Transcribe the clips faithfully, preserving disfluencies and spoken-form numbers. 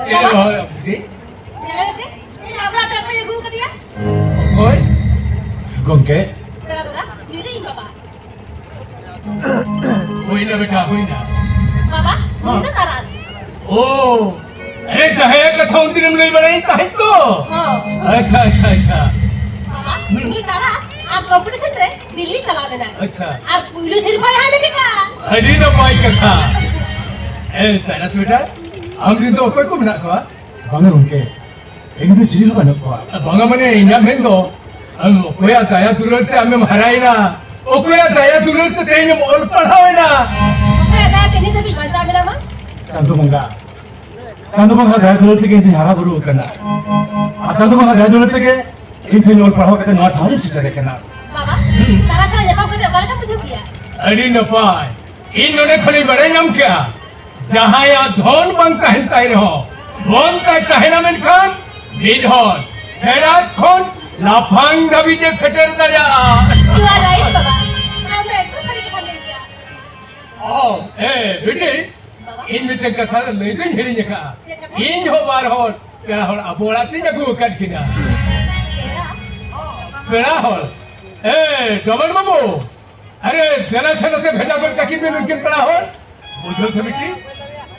ᱦᱳᱭ, ᱦᱳᱭ᱾ ᱧᱮᱞ ᱢᱮᱥᱮ, ᱤᱧ ᱟᱵᱲᱟ ᱛᱮ ᱚᱠᱚᱭ ᱟᱹᱜᱩ ᱟᱠᱟᱫᱮᱭᱟ? ᱚᱠᱚᱭ? ᱜᱚᱢᱠᱮ᱾ ᱫᱟᱫᱟ, ᱫᱟᱫᱟ, ᱱᱩᱭ ᱫᱚ ᱤᱧ ᱵᱟᱵᱟ᱾ ᱦᱩᱭᱱᱟ ᱵᱮᱴᱟ, ᱦᱩᱭᱱᱟ᱾ ᱵᱟᱵᱟ, ᱱᱩᱭ ᱫᱚ ᱛᱟᱨᱟᱥ᱾ ᱳ, ᱟᱨᱮ ᱡᱟᱦᱟᱸᱭᱟᱜ ᱠᱟᱛᱷᱟ ᱩᱱᱫᱤᱱᱮᱢ ᱞᱟᱹᱭ ᱵᱟᱲᱟᱭᱟᱹᱧ ᱛᱟᱦᱮᱸᱫ ᱛᱚ᱾ ᱦᱚᱸ᱾ ᱟᱪᱪᱷᱟ, ᱟᱪᱪᱷᱟ, ᱟᱪᱪᱷᱟ᱾ ᱵᱟᱵᱟ, ᱦᱩᱸ᱾ ᱱᱩᱭ ᱛᱟᱨᱟᱥ ᱟᱨ ᱠᱚᱢᱯᱤᱴᱤᱥᱚᱱ ᱨᱮ ᱫᱤᱞᱞᱤ ᱪᱟᱞᱟᱣ ᱞᱮᱱᱟᱭ᱾ ᱟᱪᱪᱷᱟ᱾ ᱟᱨ ᱯᱩᱭᱞᱩ ᱥᱤᱨᱯᱷᱟᱭ ᱦᱟᱢᱮᱴ ᱟᱠᱟᱫᱼᱟ᱾ ᱟᱹᱰᱤ ᱱᱟᱯᱟᱭ ᱠᱟᱛᱷᱟ᱾ ᱮ, ᱛᱟᱨᱟᱥ ᱵᱮᱴᱟ, ᱟᱢ ᱨᱮᱱ ᱫᱚ ᱚᱠᱚᱭ ᱠᱚ ᱢᱮᱱᱟᱜ ᱠᱚᱣᱟ? ᱵᱟᱝᱟ ᱜᱚᱢᱠᱮ, ᱤᱧ ᱫᱚ ᱪᱤᱞᱤ ᱦᱚᱸ ᱵᱟᱹᱱᱩᱜ ᱠᱚᱣᱟ᱾ ᱵᱟᱝᱟ, ᱢᱟᱱᱮ, ᱤᱧᱟᱹᱜ ᱢᱮᱱ ᱫᱚ, ᱟᱢ ᱚᱠᱚᱭᱟᱜ ᱫᱟᱭᱟ ᱫᱩᱞᱟᱹᱲ ᱛᱮ ᱟᱢᱮᱢ ᱦᱟᱨᱟᱭᱮᱱᱟ? ᱚᱠᱚᱭᱟᱜ ᱫᱟᱭᱟ ᱫᱩᱞᱟᱹᱲ ᱛᱮ ᱛᱮᱦᱮᱧᱮᱢ ᱚᱞ ᱯᱟᱲᱦᱟᱣᱮᱱᱟ? ᱚᱠᱚᱭᱟᱜ ᱫᱟᱭᱟ ᱛᱮ ᱱᱤᱛ ᱫᱷᱟᱹᱵᱤᱡ ᱵᱟᱧᱪᱟᱣ ᱢᱮᱱᱟᱢᱟ? ᱪᱟᱸᱫᱚ ᱵᱚᱸᱜᱟ᱾ ᱪᱟᱸᱫᱚ ᱵᱚᱸᱜᱟ ᱫᱟᱭᱟ ᱫᱩᱞᱟᱹᱲ ᱛᱮᱜᱮ ᱤᱧ ᱫᱩᱧ ᱦᱟᱨᱟ ᱵᱩᱨᱩ ᱟᱠᱟᱱᱟ᱾ ᱟᱨ ᱪᱟᱸᱫᱚ ᱵᱚᱸᱜᱟ ᱫᱟᱭᱟ ᱫᱩᱞᱟᱹᱲ ᱛᱮᱜᱮ ᱤᱧ ᱛᱮᱦᱮᱧ ᱚᱞ ᱯᱟᱲᱦᱟᱣ ᱠᱟᱛᱮ ᱱᱚᱣᱟ ᱴᱷᱟᱶ ᱨᱤᱧ ᱥᱮᱴᱮᱨ ᱟᱠᱟᱱᱟ᱾ ᱵᱟᱵᱟ, ᱛᱟᱨᱟ ᱥᱟᱞᱟᱜ ᱧᱟᱯᱟᱢ ᱠᱟᱛᱮ ᱚᱠᱟ ᱞᱮᱠᱟᱢ ᱵᱩᱡᱷᱟᱹᱣ ᱠᱮᱜᱼᱟ? ᱟᱹᱰᱤ ᱱᱟᱯᱟᱭ᱾ ᱤᱧ ᱱᱚᱰᱮ ᱠᱷᱚᱱᱤᱧ ᱵᱟᱲᱟᱭ ᱧᱟᱢ ᱠᱮᱜᱼᱟ, ᱡᱟᱦᱟᱸᱭᱟᱜ ᱫᱷᱚᱱ ᱵᱟᱝ ᱛᱟᱦᱮᱱ ᱛᱟᱭ ᱨᱮᱦᱚᱸ, ᱢᱚᱱ ᱛᱟᱭ ᱛᱟᱦᱮᱱᱟ, ᱢᱮᱱᱠᱷᱟᱱ ᱢᱤᱫ ᱦᱚᱲ ᱯᱷᱮᱰᱟᱛ ᱠᱷᱚᱱ ᱞᱟᱯᱷᱟᱝ ᱫᱷᱟᱹᱵᱤᱡ ᱮ ᱥᱮᱴᱮᱨ ᱫᱟᱲᱮᱭᱟᱜᱼᱟ᱾ You are right, ᱵᱟᱵᱟ᱾ ᱟᱢ ᱫᱚ ᱮᱠᱫᱚᱢ ᱥᱟᱹᱨᱤ ᱠᱟᱛᱷᱟᱢ ᱞᱟᱹᱭ ᱠᱮᱜᱼᱟ᱾ ᱚ, ᱮ, ᱵᱤᱴᱤ, ᱵᱟᱵᱟ᱾ ᱤᱧ ᱢᱤᱫᱴᱮᱱ ᱠᱟᱛᱷᱟ ᱞᱟᱹᱭ ᱫᱚᱧ ᱦᱤᱲᱤᱧ ᱟᱠᱟᱫᱼᱟ᱾ ᱪᱮᱫ ᱠᱟᱛᱷᱟ? ᱤᱧ ᱦᱚᱸ ᱵᱟᱨ ᱦᱚᱲ ᱯᱮᱲᱟ ᱦᱚᱲ ᱟᱵᱚ ᱚᱲᱟᱜ ᱛᱤᱧ ᱟᱹᱜᱩ ᱟᱠᱟᱫ ᱠᱤᱱᱟ᱾ ᱯᱮᱲᱟ? ᱯᱮᱲᱟ ᱦᱚᱲ? ᱮ, ᱰᱚᱢᱟᱱ ᱵᱟᱹᱵᱩ, ᱟᱨᱮ, ᱫᱮᱞᱟ ᱥᱮ ᱱᱚᱛᱮ ᱵᱷᱮᱡᱟ ᱜᱚᱫ ᱠᱟᱹᱠᱤᱱ ᱵᱤᱱ ᱩᱱᱠᱤᱱ ᱯᱮᱲᱟ ᱦᱚᱲ᱾ ᱵᱩᱡᱷᱟᱹᱣ ᱥᱮ ᱵᱤᱴᱤ,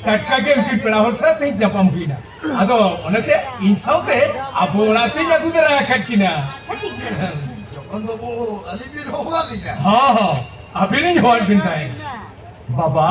ᱴᱟᱴᱠᱟ ᱜᱮ ᱩᱱᱠᱤᱱ ᱯᱮᱲᱟ ᱦᱚᱲ ᱥᱟᱶ ᱛᱮᱦᱮᱧ ᱧᱟᱯᱟᱢ ᱦᱩᱭᱱᱟ᱾ ᱟᱫᱚ ᱚᱱᱟᱛᱮ ᱤᱧ ᱥᱟᱶᱛᱮ ᱟᱵᱚ ᱚᱲᱟᱜ ᱛᱮᱧ ᱟᱹᱜᱩ ᱫᱟᱨᱟ ᱟᱠᱟᱫ ᱠᱤᱱᱟ᱾ ᱟᱪᱪᱷᱟ, ᱴᱷᱤᱠ ᱜᱮᱭᱟ᱾ ᱡᱚᱠᱷᱚᱱ ᱵᱟᱹᱵᱩ ᱟᱹᱞᱤᱧ ᱵᱤᱱ ᱦᱚᱦᱚᱣᱟᱫ ᱞᱤᱧᱟ᱾ ᱦᱚᱸ, ᱦᱚᱸ, ᱟᱹᱵᱤᱱᱤᱧ ᱦᱚᱦᱚᱣᱟᱫ ᱵᱤᱱ ᱛᱟᱦᱮᱸᱫ᱾ ᱵᱟᱵᱟ᱾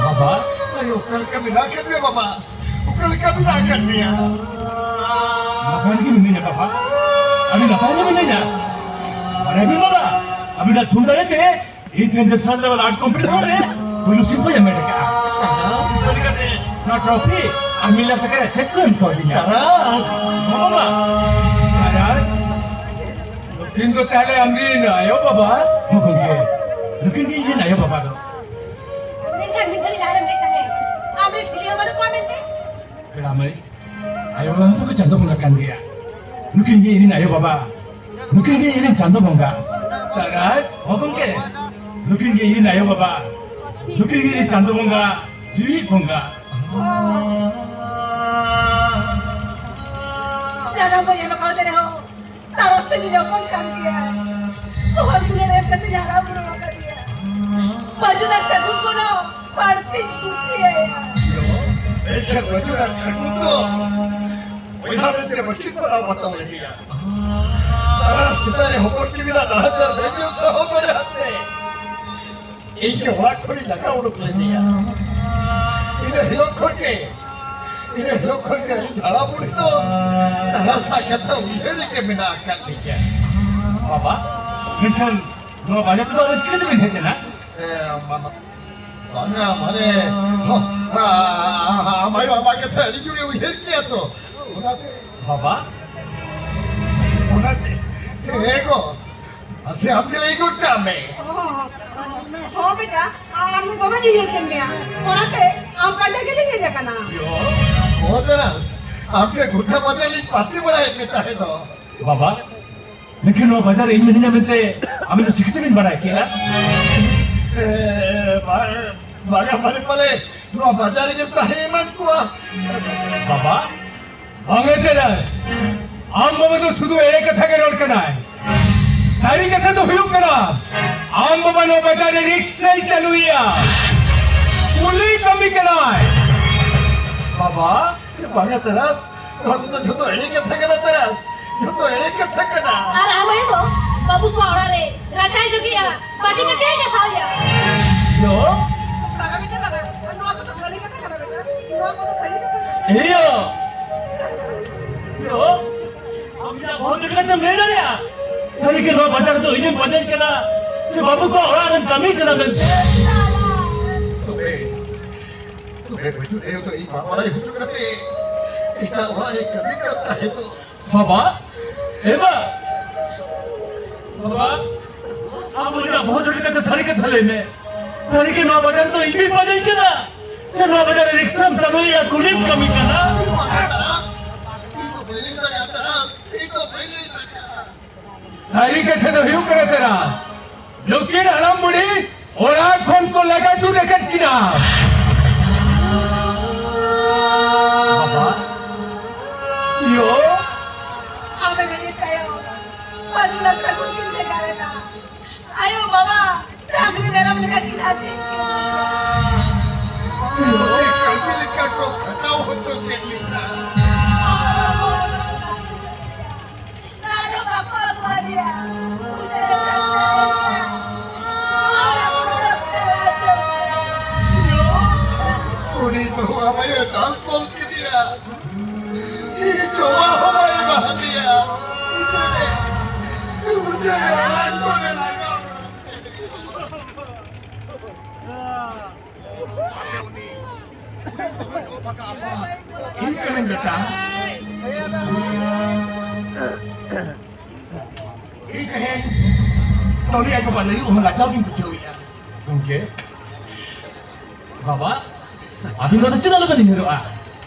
ᱵᱟᱵᱟ᱾ ᱟᱭᱳ, ᱚᱠᱟ ᱞᱮᱠᱟ ᱢᱮᱱᱟᱜ ᱟᱠᱟᱫ ᱢᱮᱭᱟ ᱵᱟᱵᱟ? ᱚᱠᱟ ᱞᱮᱠᱟ ᱢᱮᱱᱟᱜ ᱟᱠᱟᱫ ᱢᱮᱭᱟ? ᱱᱟᱯᱟᱭ ᱜᱮ ᱢᱤᱱᱟᱹᱧᱟ ᱵᱟᱵᱟ, ᱟᱹᱰᱤ ᱱᱟᱯᱟᱭ ᱜᱮ ᱢᱤᱱᱟᱹᱧᱟ᱾ ᱵᱟᱲᱟᱭ ᱵᱤᱱ ᱵᱟᱵᱟ, ᱟᱹᱵᱤᱱᱟᱜ ᱛᱷᱩᱢ ᱫᱟᱲᱮ ᱛᱮ ᱤᱧ ᱛᱮᱦᱮᱧ ᱡᱮ ᱥᱟᱨ ᱞᱮᱵᱮᱞ ᱟᱨᱴ ᱠᱚᱢᱯᱤᱴᱤᱥᱚᱱ ᱨᱮ ᱯᱩᱭᱞᱩ ᱥᱤᱨᱯᱟᱹᱧ ᱦᱟᱢᱮᱴ ᱟᱠᱟᱫᱼᱟ᱾ ᱥᱟᱹᱨᱤ ᱠᱟᱛᱮ᱾ ᱱᱚᱣᱟ ᱴᱨᱚᱯᱷᱤ ᱟᱨ ᱢᱤᱫ ᱞᱟᱠᱷ ᱴᱟᱠᱟ ᱨᱮᱭᱟᱜ ᱪᱮᱠ ᱠᱚ ᱮᱢ ᱠᱟᱣᱫᱤᱧᱟ᱾ ᱛᱟᱨᱟᱥ! ᱵᱟᱵᱟ! ᱛᱟᱨᱟᱥ! ᱱᱩᱠᱤᱱ ᱫᱚ ᱛᱟᱦᱞᱮ ᱟᱢᱨᱤᱱ ᱟᱭᱳ ᱵᱟᱵᱟ? ᱦᱚᱸ ᱜᱚᱢᱠᱮ, ᱱᱩᱠᱤᱱ ᱜᱮ ᱤᱧᱨᱮᱱ ᱟᱭᱳ ᱵᱟᱵᱟ ᱫᱚ᱾ ᱢᱮᱱᱠᱷᱟᱱ ᱢᱤᱫ ᱜᱷᱟᱹᱲᱤ ᱞᱟᱦᱟᱨᱮᱢ ᱞᱟᱹᱭ ᱛᱟᱦᱮᱸ, ᱟᱢᱨᱮᱱ ᱪᱤᱞᱤ ᱦᱚᱸ ᱵᱟᱹᱱᱩᱜ ᱠᱚᱣᱟ ᱢᱮᱱᱛᱮ? ᱯᱮᱲᱟ ᱢᱟᱹᱭ, ᱟᱭᱳ ᱵᱟᱵᱟ ᱦᱚᱸᱛᱚ ᱠᱚ ᱪᱟᱸᱫᱳ ᱵᱚᱸᱜᱟ ᱠᱟᱱ ᱜᱮᱭᱟ᱾ ᱱᱩᱠᱤᱱ ᱜᱮ ᱤᱧᱨᱮᱱ ᱟᱭᱳ ᱵᱟᱵᱟ᱾ ᱱᱩᱠᱤᱱ ᱜᱮ ᱤᱧᱨᱮᱱ ᱪᱟᱸᱫᱳ ᱵᱚᱸᱜᱟ᱾ ᱛᱟᱨᱟᱥ! ᱦᱚᱸ ᱜᱚᱢᱠᱮ, ᱱᱩᱠᱤᱱ ᱜᱮ ᱤᱧᱨᱮᱱ ᱟᱭᱳ ᱵᱟᱵᱟ᱾ ᱱᱩᱠᱤᱱ ᱜᱮ ᱤᱧᱨᱮᱱ ᱪᱟᱸᱫᱳ ᱵᱚᱸᱜᱟ, ᱡᱤᱣᱤᱫ ᱵᱚᱸᱜᱟ᱾ ᱡᱟᱱᱟᱢ ᱵᱟᱹᱧ ᱮᱢ ᱠᱟᱣᱫᱮ ᱨᱮᱦᱚᱸ, ᱛᱟᱨᱟᱥ ᱛᱮ ᱡᱚᱯᱚᱱ ᱠᱟᱱ ᱜᱮᱭᱟ᱾ ᱥᱚᱦᱚᱨ ᱫᱩᱞᱟᱹᱲ ᱮᱢ ᱠᱟᱛᱮ ᱦᱟᱨᱟ ᱵᱩᱨᱩ ᱟᱠᱟᱫᱮᱭᱟ᱾ ᱵᱟᱹᱡᱩᱱ ᱟᱨ ᱥᱟᱹᱜᱩᱱ ᱠᱷᱚᱱ ᱦᱚᱸ ᱵᱟᱹᱲᱛᱤᱧ ᱠᱩᱥᱤᱭᱟᱭᱟ᱾ ᱢᱮᱱᱠᱷᱟᱱ ᱵᱟᱹᱡᱩᱱ ᱟᱨ ᱥᱟᱹᱜᱩᱱ ᱫᱚ ᱵᱚᱭᱦᱟ ᱢᱮᱱᱛᱮ ᱵᱟᱹᱠᱤᱱ ᱢᱟᱱᱟᱣ ᱵᱟᱛᱟᱣ ᱞᱮᱫᱮᱭᱟ᱾ ᱛᱟᱨᱟᱥ ᱪᱮᱛᱟᱱ ᱨᱮ ᱦᱚᱯᱚᱱ ᱠᱤᱢᱤᱱᱟᱜ ᱱᱟᱦᱟᱪᱟᱨ ᱵᱮᱡᱚᱢ ᱥᱟᱦᱟᱣ ᱫᱟᱲᱮᱭᱟᱜ ᱛᱮ ᱤᱧ ᱜᱮ ᱚᱲᱟᱜ ᱠᱷᱚᱱᱤᱧ ᱞᱟᱜᱟ ᱩᱰᱩᱠ ᱞᱮᱫᱮᱭᱟ᱾ ᱤᱱᱟᱹ ᱦᱤᱞᱳᱜ ᱠᱷᱚᱱ ᱜᱮ, ᱤᱱᱟᱹ ᱦᱤᱞᱳᱜ ᱠᱷᱚᱱ ᱜᱮ ᱤᱧ ᱦᱟᱲᱟᱢ ᱵᱩᱲᱦᱤ ᱫᱚ ᱛᱟᱨᱟᱥᱟᱜ ᱠᱟᱛᱷᱟ ᱩᱭᱦᱟᱹᱨ ᱨᱮᱜᱮ ᱢᱮᱱᱟᱜ ᱟᱠᱟᱫ ᱞᱤᱧᱟ᱾ ᱵᱟᱵᱟ, ᱢᱮᱱᱠᱷᱟᱱ ᱱᱚᱣᱟ ᱵᱟᱡᱟᱨ ᱛᱮᱫᱚ ᱟᱵᱮᱱ ᱪᱤᱠᱟᱹ ᱛᱮᱵᱮᱱ ᱦᱮᱡ ᱮᱱᱟ? ᱮ, ᱢᱟ-, ᱵᱟᱝᱟ, ᱢᱟᱱᱮ, ᱦᱚ, ᱟ-, ᱟ-, ᱟᱢ ᱟᱭᱳ ᱟᱢᱟᱜ ᱠᱟᱛᱷᱟ ᱟᱹᱰᱤ ᱡᱳᱨᱮ ᱩᱭᱦᱟᱹᱨ ᱠᱮᱭᱟ ᱛᱚ᱾ ᱚᱱᱟᱛᱮ ᱵᱟᱵᱟ? ᱚᱱᱟᱛᱮ, ᱮ ᱜᱚ, ᱢᱟᱥᱮ ᱟᱢ ᱜᱮ ᱞᱟᱹᱭ ᱜᱚᱫ ᱠᱟᱜ ᱢᱮ᱾ ᱦᱚᱸ, ᱦᱚᱸ, ᱵᱮᱴᱟ, ᱟᱢ ᱫᱚ ᱫᱚᱢᱮ ᱩᱭᱦᱟᱹᱨ ᱠᱮᱫ ᱢᱮᱭᱟ᱾ ᱚᱱᱟᱛᱮ ᱟᱢ ᱯᱟᱸᱡᱟ ᱜᱮᱞᱤᱧ ᱦᱮᱡ ᱟᱠᱟᱱᱟ᱾ ᱭᱚ, ᱦᱚ ᱛᱟᱨᱟᱥ, ᱟᱢ ᱜᱮ ᱜᱚᱴᱟ ᱵᱟᱡᱟᱨ ᱞᱤᱧ ᱯᱟᱱᱛᱮ ᱵᱟᱲᱟᱭᱮᱫ ᱢᱮ ᱛᱟᱦᱮᱸ ᱫᱚ᱾ ᱵᱟᱵᱟ, ᱢᱮᱱᱠᱷᱟᱱ ᱱᱚᱣᱟ ᱵᱟᱡᱟᱨ ᱨᱮ ᱤᱧ ᱢᱤᱱᱟᱹᱧᱟ ᱢᱮᱱᱛᱮ ᱟᱵᱮᱱ ᱫᱚ ᱪᱤᱠᱟᱹ ᱛᱮᱵᱮᱱ ᱵᱟᱲᱟᱭ ᱠᱮᱜᱼᱟ? ᱮ, ᱵᱟᱝ, ᱵᱟᱝᱟ, ᱢᱟᱱᱮ ᱯᱟᱞᱮ ᱱᱚᱣᱟ ᱵᱟᱡᱟᱨ ᱨᱮᱜᱮᱢ ᱛᱟᱦᱮᱸ ᱮᱢᱟᱱ ᱠᱚᱣᱟ᱾ ᱵᱟᱵᱟ, ᱵᱟᱝ ᱮ ᱛᱮᱨᱟᱥ, ᱟᱢ ᱵᱟᱵᱟ ᱫᱚ ᱥᱩᱫᱷᱩ ᱮᱲᱮ ᱠᱟᱛᱷᱟ ᱜᱮ ᱨᱚᱲ ᱠᱟᱱᱟᱭ᱾ ᱥᱟᱹᱨᱤ ᱠᱟᱛᱷᱟ ᱫᱚ ᱦᱩᱭᱩᱜ ᱠᱟᱱᱟ, ᱟᱢ ᱵᱟᱵᱟ ᱱᱚᱣᱟ ᱵᱟᱡᱟᱨ ᱨᱮ ᱨᱤᱠᱥᱟᱭ ᱪᱟᱹᱞᱩᱭᱮᱜᱼᱟ, ᱠᱩᱞᱤ ᱠᱟᱹᱢᱤ ᱠᱟᱱᱟᱭ᱾ ᱵᱟᱵᱟ, ᱵᱟᱝᱟ ᱛᱟᱨᱟᱥ, ᱱᱚᱣᱟ ᱠᱚᱫᱚ ᱡᱷᱚᱛᱚ ᱮᱲᱮ ᱠᱟᱛᱷᱟ ᱠᱟᱱᱟ ᱛᱟᱨᱟᱥ, ᱡᱷᱚᱛᱚ ᱮᱲᱮ ᱠᱟᱛᱷᱟ ᱠᱟᱱᱟ᱾ ᱟᱨ ᱟᱢ ᱟᱭᱳ ᱫᱚ ᱵᱟᱹᱵᱩ ᱠᱚᱣᱟᱜ ᱚᱲᱟᱜ ᱨᱮ ᱨᱟᱴᱟᱭ ᱡᱚᱜᱮᱜᱼᱟ, ᱵᱟᱹᱴᱤ ᱠᱟᱹᱴᱤᱭᱟᱭ ᱜᱷᱟᱥᱟᱣᱮᱜᱼᱟ᱾ ᱭᱳ᱾ ᱵᱟᱝᱟ ᱵᱮᱴᱟ, ᱵᱟᱝᱟ, ᱱᱚᱣᱟ ᱠᱚᱫᱚ ᱠᱷᱟᱹᱞᱤ ᱠᱟᱛᱷᱟ ᱠᱟᱱᱟ ᱵᱮᱴᱟ, ᱱᱚᱣᱟ ᱠᱚᱫᱚ ᱠᱷᱟᱹᱞᱤ ᱠᱟᱛᱷᱟ ᱠᱟᱱᱟ᱾ ᱮᱭᱳ᱾ ᱭᱳ᱾ ᱟᱢ ᱤᱧᱟᱜ ᱵᱟᱹᱦᱩ ᱪᱮᱫ ᱞᱮᱠᱟᱛᱮᱢ ᱞᱟᱹᱭ ᱫᱟᱲᱮᱭᱟᱜᱼᱟ? ᱥᱟᱹᱨᱤᱜᱮ ᱱᱚᱣᱟ ᱵᱟᱡᱟᱨ ᱨᱮᱫᱚ ᱤᱧᱮᱢ ᱯᱟᱸᱡᱟᱧ ᱠᱟᱱᱟ ᱥᱮ ᱵᱟᱹᱵᱩ ᱠᱚᱣᱟᱜ ᱚᱲᱟᱜ ᱨᱮᱢ ᱠᱟᱹᱢᱤ ᱠᱟᱱᱟ ᱢᱮᱱᱛᱮ? ᱛᱚᱵᱮ, ᱛᱚᱵᱮ ᱵᱟᱹᱪᱩᱜ ᱟᱭᱳ ᱫᱚ ᱤᱧ ᱵᱟᱵᱟ ᱵᱟᱲᱟᱭ ᱦᱚᱪᱚ ᱠᱟᱛᱮ ᱮᱴᱟᱜ ᱚᱲᱟᱜ ᱨᱮ ᱠᱟᱹᱢᱤ ᱠᱟᱱ ᱛᱟᱦᱮᱸ ᱫᱚ᱾ ᱵᱟᱵᱟ, ᱮ ᱵᱟ, ᱵᱟᱵᱟ, ᱟᱢ ᱩᱱᱤᱭᱟᱜ ᱵᱚᱦᱚᱜ ᱡᱚᱴ ᱞᱮᱠᱟᱛᱮ ᱥᱟᱹᱨᱤ ᱠᱟᱛᱷᱟ ᱞᱟᱹᱭ ᱢᱮ᱾ ᱥᱟᱹᱨᱤ ᱜᱮ ᱱᱚᱣᱟ ᱵᱟᱡᱟᱨ ᱫᱚ ᱤᱧ ᱯᱟᱸᱡᱟᱭ ᱠᱟᱱᱟ? ᱥᱮ ᱱᱚᱣᱟ ᱵᱟᱡᱟᱨ ᱨᱮ ᱨᱤᱠᱥᱟᱢ ᱪᱟᱹᱞᱩᱭᱮᱫᱼᱟ, ᱠᱩᱞᱤᱢ ᱠᱟᱹᱢᱤ ᱠᱟᱱᱟ? ᱤᱧ ᱵᱟᱵᱟ ᱛᱟᱨᱟᱥ, ᱤᱧ ᱫᱚ ᱵᱟᱹᱧ ᱞᱟᱹᱭ ᱫᱟᱲᱮᱭᱟᱜᱼᱟ ᱛᱟᱨᱟᱥ, ᱤᱧ ᱫᱚ ᱵᱟᱹᱧ ᱞᱟᱹᱭ ᱫᱟᱲᱮᱭᱟᱜᱼᱟ᱾ ᱥᱟᱹᱨᱤ ᱠᱟᱛᱷᱟ ᱫᱚ ᱦᱩᱭᱩᱜ ᱠᱟᱱᱟ ᱛᱟᱨᱟᱥ, ᱱᱩᱠᱤᱱ ᱦᱟᱲᱟᱢ ᱵᱩᱲᱦᱤ ᱚᱲᱟᱜ ᱠᱷᱚᱱ ᱠᱚ ᱞᱟᱜᱟ ᱛᱩᱫ ᱟᱠᱟᱫ ᱠᱤᱱᱟ᱾ ᱵᱟᱵᱟ, ᱭᱳ᱾ ᱟᱢᱮᱢ ᱤᱫᱤ ᱛᱟᱭᱚᱢ, ᱵᱟᱹᱡᱩᱱ ᱟᱨ ᱥᱟᱹᱜᱩᱱ ᱠᱤᱱ ᱵᱷᱮᱜᱟᱨ ᱮᱱᱟ᱾ ᱟᱭᱳ ᱵᱟᱵᱟ ᱰᱟᱝᱨᱤ ᱢᱮᱨᱚᱢ ᱞᱮᱠᱟ ᱠᱤᱱ ᱟᱹᱛᱤᱧ ᱠᱤᱱ᱾ ᱱᱚᱜᱼᱚᱭ ᱠᱟᱹᱢᱤ ᱞᱮᱠᱟ ᱠᱚ ᱠᱷᱟᱴᱟᱣ ᱦᱚᱪᱚ ᱠᱮᱫ ᱞᱤᱧᱟ᱾ ᱟᱨ ᱵᱟᱠᱚ ᱟᱹᱜᱩᱣᱟᱫᱮᱭᱟ᱾ ᱩᱱᱤ ᱫᱚ ᱰᱟᱝᱨᱤ ᱢᱮᱨᱚᱢ ᱞᱮᱠᱟ᱾ ᱱᱚᱣᱟ ᱨᱮ ᱠᱚᱱᱚ ᱰᱟᱠᱛᱟᱨ ᱵᱟᱭ ᱪᱟᱞᱟᱣ᱾ ᱩᱱᱤ ᱵᱟᱹᱦᱩ ᱟᱢᱟᱭ ᱫᱟᱞ ᱛᱚᱞ ᱠᱮᱫᱮᱭᱟ᱾ ᱤᱧ ᱡᱚᱢᱟᱜ ᱦᱚᱸ ᱵᱟᱭ ᱮᱢᱟ ᱦᱟᱫᱮᱭᱟ᱾ ᱵᱩᱡᱷᱟᱹᱣ ᱨᱮ, ᱵᱩᱡᱷᱟᱹᱣ ᱨᱮ ᱟᱲᱟᱝ ᱠᱚᱨᱮ ᱞᱟᱜᱟᱣ᱾ ᱤᱧ ᱠᱟᱹᱱᱟᱹᱧ ᱵᱮᱴᱟ᱾ ᱤᱧ ᱛᱮᱦᱮᱧ ᱱᱚᱰᱮ ᱟᱡ ᱵᱟᱵᱟ ᱞᱟᱹᱭ ᱦᱚᱸ ᱞᱟᱡᱟᱣ ᱜᱤᱧ ᱵᱩᱡᱷᱟᱹᱣᱮᱫᱼᱟ᱾ ᱜᱚᱢᱠᱮ, ᱵᱟᱵᱟ, ᱟᱹᱵᱤᱱ ᱫᱚ ᱪᱮᱫ ᱟᱞᱚᱵᱤᱱ ᱩᱭᱦᱟᱹᱨᱚᱜᱼᱟ᱾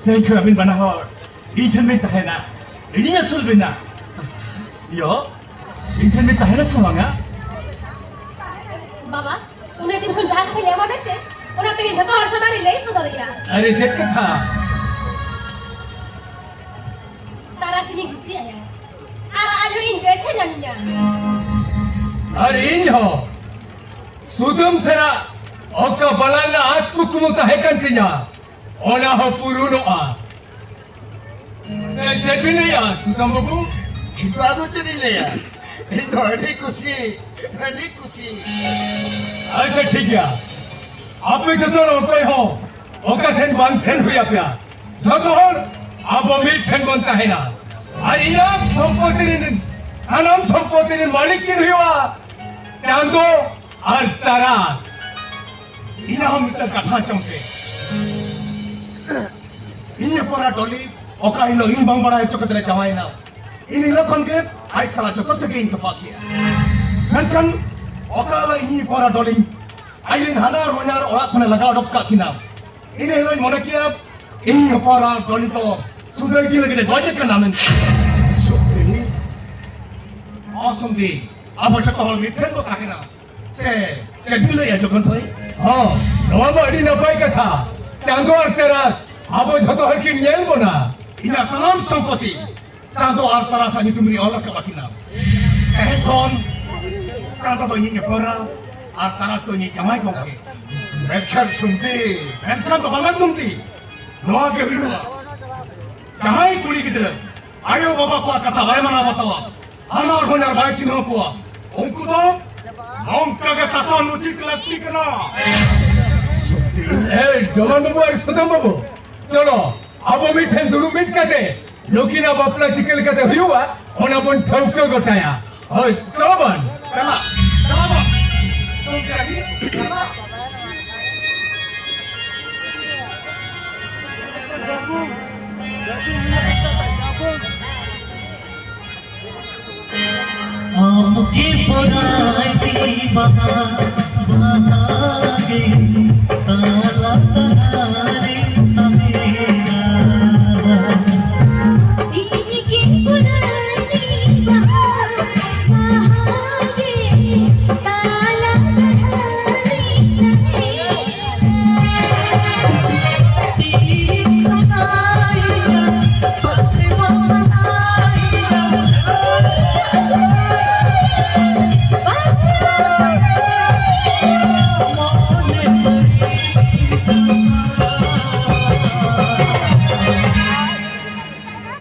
ᱛᱮᱦᱮᱧ ᱠᱷᱚᱱ ᱟᱹᱵᱤᱱ ᱵᱟᱱᱟ ᱦᱚᱲ ᱤᱧ ᱴᱷᱮᱱ ᱵᱤᱱ ᱛᱟᱦᱮᱱᱟ, ᱤᱧᱤᱧ ᱟᱹᱥᱩᱞ ᱵᱤᱱᱟ᱾ ᱭᱳ, ᱤᱧ ᱴᱷᱮᱱ ᱵᱤᱱ ᱛᱟᱦᱮᱱᱟ ᱥᱮ ᱵᱟᱝᱟ? ᱵᱟᱵᱟ, ᱩᱱᱟᱹᱜ ᱫᱤᱱ ᱠᱷᱚᱱ ᱡᱟᱦᱟᱸ ᱠᱟᱛᱷᱟ ᱞᱟᱹᱭ ᱟᱢᱟ ᱢᱮᱱᱛᱮ, ᱚᱱᱟ ᱛᱮᱜᱮ ᱡᱷᱚᱛᱚ ᱦᱚᱲ ᱥᱟᱢᱟᱝ ᱨᱤᱧ ᱞᱟᱹᱭ ᱥᱚᱫᱚᱨᱮᱜᱼᱟ᱾ ᱟᱨᱮ, ᱪᱮᱫ ᱠᱟᱛᱷᱟ? ᱛᱟᱨᱟᱥᱤᱧᱤᱧ ᱠᱩᱥᱤ ᱟᱭᱟ, ᱟᱨ ᱟᱡ ᱦᱚᱸ ᱤᱧ ᱵᱮᱥᱮ ᱧᱟᱢᱤᱧᱟ᱾ ᱟᱨ ᱤᱧ ᱦᱚᱸ ᱥᱩᱫᱟᱹᱢ ᱥᱮᱱᱟᱜ ᱚᱠᱟ ᱵᱟᱞᱟ ᱨᱮᱱᱟᱜ ᱟᱸᱥ ᱠᱩᱠᱢᱩ ᱛᱟᱦᱮᱸ ᱠᱟᱱ ᱛᱤᱧᱟ, ᱚᱱᱟ ᱦᱚᱸ ᱯᱩᱨᱩᱱᱚᱜᱼᱟ᱾ ᱥᱮ ᱪᱮᱫ ᱵᱤᱱ ᱞᱟᱹᱭᱟ, ᱥᱩᱫᱟᱢ ᱵᱟᱹᱵᱩ? ᱤᱧ ᱫᱚ ᱟᱫᱚ ᱪᱮᱫ ᱤᱧ ᱞᱟᱹᱭᱟ? ᱤᱧ ᱫᱚ ᱟᱹᱰᱤ ᱠᱩᱥᱤ, ᱟᱹᱰᱤ ᱠᱩᱥᱤ᱾ ᱟᱪᱪᱷᱟ, ᱴᱷᱤᱠ ᱜᱮᱭᱟ᱾ ᱟᱯᱮ ᱡᱚᱛᱚ ᱦᱚᱲ ᱚᱠᱚᱭ ᱦᱚᱸ ᱚᱠᱟ ᱥᱮᱱ ᱵᱟᱝ ᱥᱮᱱ ᱦᱩᱭ ᱟᱯᱮᱭᱟ᱾ ᱡᱚᱛᱚ ᱦᱚᱲ ᱟᱵᱚ ᱢᱤᱫ ᱴᱷᱮᱱ ᱵᱚᱱ ᱛᱟᱦᱮᱱᱟ᱾ ᱟᱨ ᱤᱧᱟᱹᱜ ᱥᱚᱢᱯᱚᱛᱤ ᱨᱮᱱ, ᱥᱟᱱᱟᱢ ᱥᱚᱢᱯᱚᱛᱤ ᱨᱮᱱ ᱢᱟᱹᱞᱤᱠ ᱠᱤᱱ ᱦᱩᱭᱩᱜᱼᱟ ᱪᱟᱸᱫᱚ ᱟᱨ ᱛᱟᱨᱟ᱾ ᱤᱧᱟᱹᱜ ᱦᱚᱸ ᱢᱤᱫᱴᱟᱝ ᱠᱟᱛᱷᱟ ᱟᱸᱡᱚᱢ ᱯᱮ᱾ ᱤᱧ ᱦᱚᱯᱚᱱ ᱮᱨᱟ ᱰᱚᱞᱤ ᱚᱠᱟ ᱦᱤᱞᱳᱜ ᱤᱧ ᱵᱟᱝ ᱵᱟᱲᱟᱭ ᱦᱚᱪᱚ ᱠᱟᱛᱮ ᱞᱮ ᱡᱟᱶᱟᱭᱮᱱᱟ, ᱤᱱ ᱦᱤᱞᱳᱜ ᱠᱷᱚᱱ ᱜᱮ ᱟᱡ ᱥᱟᱞᱟᱜ ᱡᱚᱛᱚ ᱥᱟᱹᱜᱟᱹᱭ ᱤᱧ ᱛᱚᱯᱟᱜ ᱠᱮᱜᱼᱟ᱾ ᱢᱮᱱᱠᱷᱟᱱ ᱚᱠᱟ ᱦᱤᱞᱳᱜ ᱤᱧ ᱦᱚᱯᱚᱱ ᱮᱨᱟ ᱰᱚᱞᱤᱧ ᱟᱡ ᱨᱮᱱ ᱦᱟᱱᱟᱨ ᱦᱚᱧᱦᱟᱨ ᱚᱲᱟᱜ ᱠᱷᱚᱱᱮ ᱞᱟᱜᱟ ᱚᱰᱚᱠ ᱠᱟᱜ ᱠᱤᱱᱟ, ᱤᱱᱟᱹ ᱦᱤᱞᱳᱜ ᱤᱧ ᱢᱚᱱᱮ ᱠᱮᱜᱼᱟ ᱤᱧ ᱦᱚᱯᱚᱱ ᱮᱨᱟ ᱰᱚᱞᱤ ᱫᱚ ᱥᱩᱫᱷᱟᱹ ᱤᱫᱤ ᱞᱟᱹᱜᱤᱫ ᱮ ᱜᱚᱡ ᱟᱠᱟᱱᱟ ᱢᱮᱱᱛᱮ᱾ ᱥᱚᱛᱤ, ᱚ ᱥᱚᱛᱤ, ᱟᱵᱚ ᱡᱚᱛᱚ ᱦᱚᱲ ᱢᱤᱫ ᱴᱷᱮᱱ ᱵᱚ ᱛᱟᱦᱮᱱᱟ᱾ ᱥᱮ ᱪᱮᱫ ᱵᱤᱱ ᱞᱟᱹᱭᱟ ᱡᱚᱜᱚᱱ ᱵᱷᱟᱹᱭ? ᱦᱚᱸ, ᱱᱚᱣᱟ ᱢᱟ ᱟᱹᱰᱤ ᱱᱟᱯᱟᱭ ᱠᱟᱛᱷᱟ᱾ ᱪᱟᱸᱫᱚ ᱟᱨ ᱛᱟᱨᱟᱥ ᱟᱵᱚ ᱡᱷᱚᱛᱚ ᱦᱚᱲ ᱠᱤᱱ ᱧᱮᱞ ᱵᱚᱱᱟ᱾ ᱤᱧᱟᱹᱜ ᱥᱟᱱᱟᱢ ᱥᱚᱢᱯᱚᱛᱤ ᱪᱟᱸᱫᱚ ᱟᱨ ᱛᱟᱨᱟᱥᱟᱜ ᱧᱩᱛᱩᱢ ᱨᱤᱧ ᱚᱞ ᱟᱠᱟᱫ ᱟᱹᱠᱤᱱᱟ᱾ ᱛᱮᱦᱮᱧ ᱠᱷᱚᱱ ᱪᱟᱸᱫᱚ ᱫᱚ ᱤᱧᱤᱡ ᱦᱚᱯᱚᱱ ᱮᱨᱟ ᱟᱨ ᱛᱟᱨᱟᱥ ᱫᱚ ᱤᱧᱤᱡ ᱡᱟᱶᱟᱭ ᱜᱚᱢᱠᱮ᱾ ᱢᱮᱱᱠᱷᱟᱱ ᱥᱩᱢᱛᱤ᱾ ᱢᱮᱱᱠᱷᱟᱱ ᱫᱚ ᱵᱟᱝᱟ ᱥᱩᱢᱛᱤ, ᱱᱚᱣᱟ ᱜᱮ ᱦᱩᱭᱩᱜᱼᱟ᱾ ᱡᱟᱦᱟᱸᱭ ᱠᱩᱲᱤ ᱜᱤᱫᱽᱨᱟᱹ ᱟᱭᱳ ᱵᱟᱵᱟ ᱠᱚᱣᱟᱜ ᱠᱟᱛᱷᱟ ᱵᱟᱭ ᱢᱟᱱᱟᱣ ᱵᱟᱛᱟᱣᱟ, ᱦᱟᱱᱟᱨ ᱦᱚᱧᱦᱟᱨ ᱵᱟᱭ ᱪᱤᱱᱦᱟᱹᱣ ᱠᱚᱣᱟ, ᱩᱱᱠᱩ ᱫᱚ ᱱᱚᱝᱠᱟ ᱜᱮ ᱥᱟᱥᱚᱱ ᱩᱪᱤᱛ ᱞᱟᱹᱠᱛᱤ ᱠᱟᱱᱟ᱾ ᱮ ᱡᱚᱜᱚᱱ ᱵᱟᱹᱵᱩ ᱟᱨ ᱥᱩᱫᱟᱢ ᱵᱟᱹᱵᱩ, ᱪᱚᱞᱚ ᱟᱵᱚ ᱢᱤᱫ ᱴᱷᱮᱱ ᱫᱩᱲᱩᱵ ᱢᱤᱫ ᱠᱟᱛᱮ ᱱᱩᱠᱤᱱᱟᱜ ᱵᱟᱯᱞᱟ ᱪᱤᱠᱟᱹ ᱞᱮᱠᱟᱛᱮ ᱦᱩᱭᱩᱜᱼᱟ, ᱚᱱᱟ ᱵᱚᱱ ᱴᱷᱟᱹᱣᱠᱟᱹ ᱜᱚᱴᱟᱭᱟ᱾ ᱦᱳᱭ, ᱪᱚᱞᱚ ᱵᱚᱱ᱾ ᱪᱟᱞᱟᱜ, ᱪᱟᱞᱟᱜ ᱵᱚᱱ᱾ ᱛᱩᱢᱠᱮ ᱟᱹᱰᱤ ᱪᱟᱞᱟᱜ᱾ ᱟᱢ ᱜᱮ ᱯᱚᱨᱟᱭ ᱵᱤᱢᱟ᱾